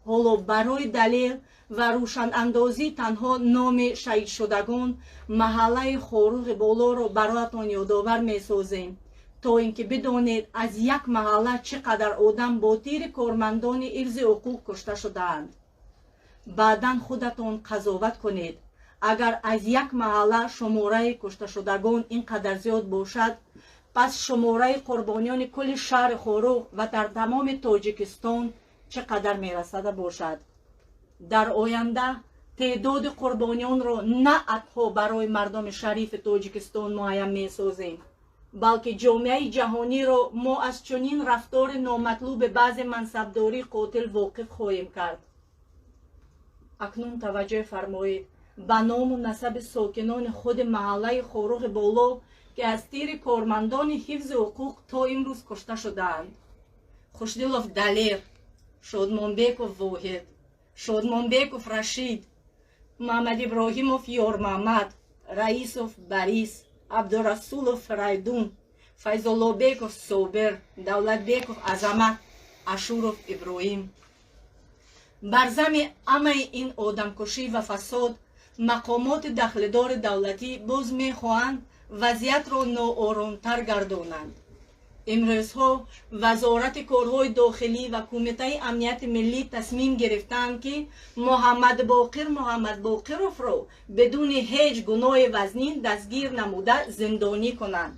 Ҳоло барои далел ва рӯшанандозӣ танҳо номи шаҳидшудагон маҳаллаи Хоруғи Болоро бароятон ёдовар месозем, то ин ки бидонед, аз як маҳалла чӣ қадар одам бо тири кормандони ҳифзи ҳуқуқ кушта шудаанд. Баъдан худатон қазоват кунед. Агар аз як маҳалла шумораи кушташудагон ин қадар зиёд бошад, пас шумораи қурбониёни кулли шаҳри Хоруғ ва дар тамоми Тоҷикистон чӣ қадар мерасада бошад? Дар оянда теъдоди қурбониёнро на атҳо барои мардуми шарифи Тоҷикистон муайян месозем, балки ҷомеаи ҷаҳониро мо аз чунин рафтори номатлуби баъзе мансабдории қотил воқиф хоҳем кард. Акнун таваҷҷӯҳ фармоед ба ному насаби сокинони худи маҳаллаи Хоруғи Боло, ки аз тири кормандони ҳифзи ҳуқуқ то имрӯз кушта шудаанд: Хушдилов Далер, Шодмонбеков Воҳид, Шодмонбеков Рашид, Муҳаммадиброҳимов Ёрмаҳмад, Раисов Борис, Абдурасулов Фарайдун, Файзуллобеков Собир, Давлатбеков Азамат, Ашуров Иброҳим. Бар зами ҳамаи ин одамкушӣ ва фасод, мақомоти дахлдори давлатӣ боз мехоҳанд вазъиятро нооромтар гардонанд. Имрӯзҳо Вазорати корҳои дохилӣ ва Кумитаи амнияти миллӣ тасмим гирифтаанд, ки Муҳаммадбоқир Муҳаммадбоқировро бидуни ҳеҷ гуноҳи вазнин дастгир намуда, зиндонӣ кунанд.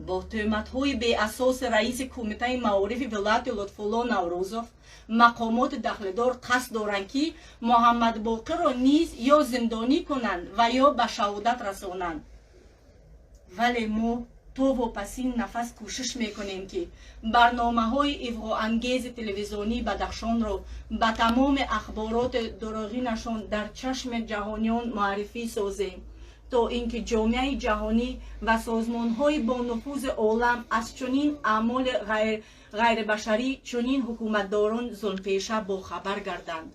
Бо тӯҳматҳои беасоси раиси Кумитаи маорифи вилояти Лутфулло Наврӯзов мақомоти дахлдор қасд доранд, ки Муҳаммадбоқирро низ ё зиндонӣ кунанд ва ё ба шаҳодат расонанд. Вале мо то вопасин нафас кӯшиш мекунем, ки барномаҳои иғвоангези телевизионии Бадахшонро ба тамоми ахбороти дурӯғинашон дар чашми ҷаҳониён муаррифӣ созем, то ин ки ҷомеаи ҷаҳонӣ ва созмонҳои бонуфузи олам аз чунин аъмоли ғайрибашарӣ чунин ҳукуматдорон зулмпеша бохабар гарданд.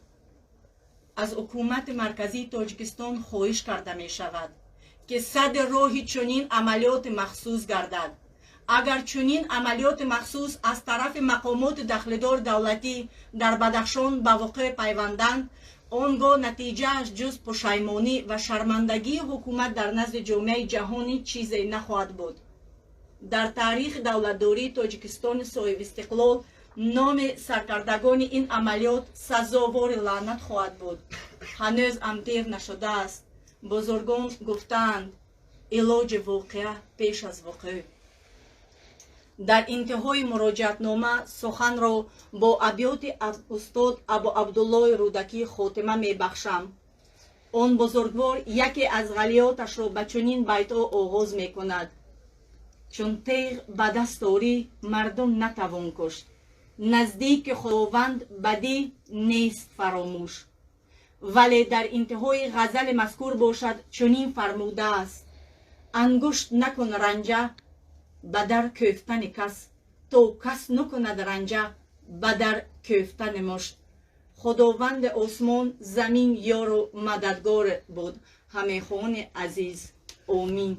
Аз ҳукумати марказии Тоҷикистон хоҳиш карда мешавад, ки садди роҳи чунин амалиёти махсус гардад. Агар чунин амалиёти махсус аз тарафи мақомоти дахлдори давлатӣ дар Бадахшон ба вуқӯъ пайванданд, он гоҳ натиҷааш ҷуз пушаймонӣ ва шармандагии ҳукумат дар назди ҷомеаи ҷаҳонӣ чизе нахоҳад буд. Дар таърихи давлатдории Тоҷикистони соҳибистиқлол номи саркардагони ин амалиёт сазовори лаънат хоҳад буд. Ҳанӯз ҳам дер нашудааст. Бузургон гуфтаанд: «Илоҷи воқеа пеш аз вуқӯъ». Дар интиҳои муроҷиатнома суханро бо абёти устод Абу Абдуллои Рӯдакӣ хотима мебахшам. Он бузургвор яке аз ғазалиёташро ба чунин байтҳо оғоз мекунад: «Чун теғ ба даст орӣ, мардум натавон кушт, наздики Худованд бадӣ нест фаромӯш». Вале дар интиҳои ғазали мазкур бошад, чунин фармудааст: «Ангушт накун ранҷа ба дар кӯфтани кас, то кас накунад ранҷа ба дар кӯфтани мушт». Худованди осмон, замин ёру мададгор буд, ҳамехони азиз. Омин.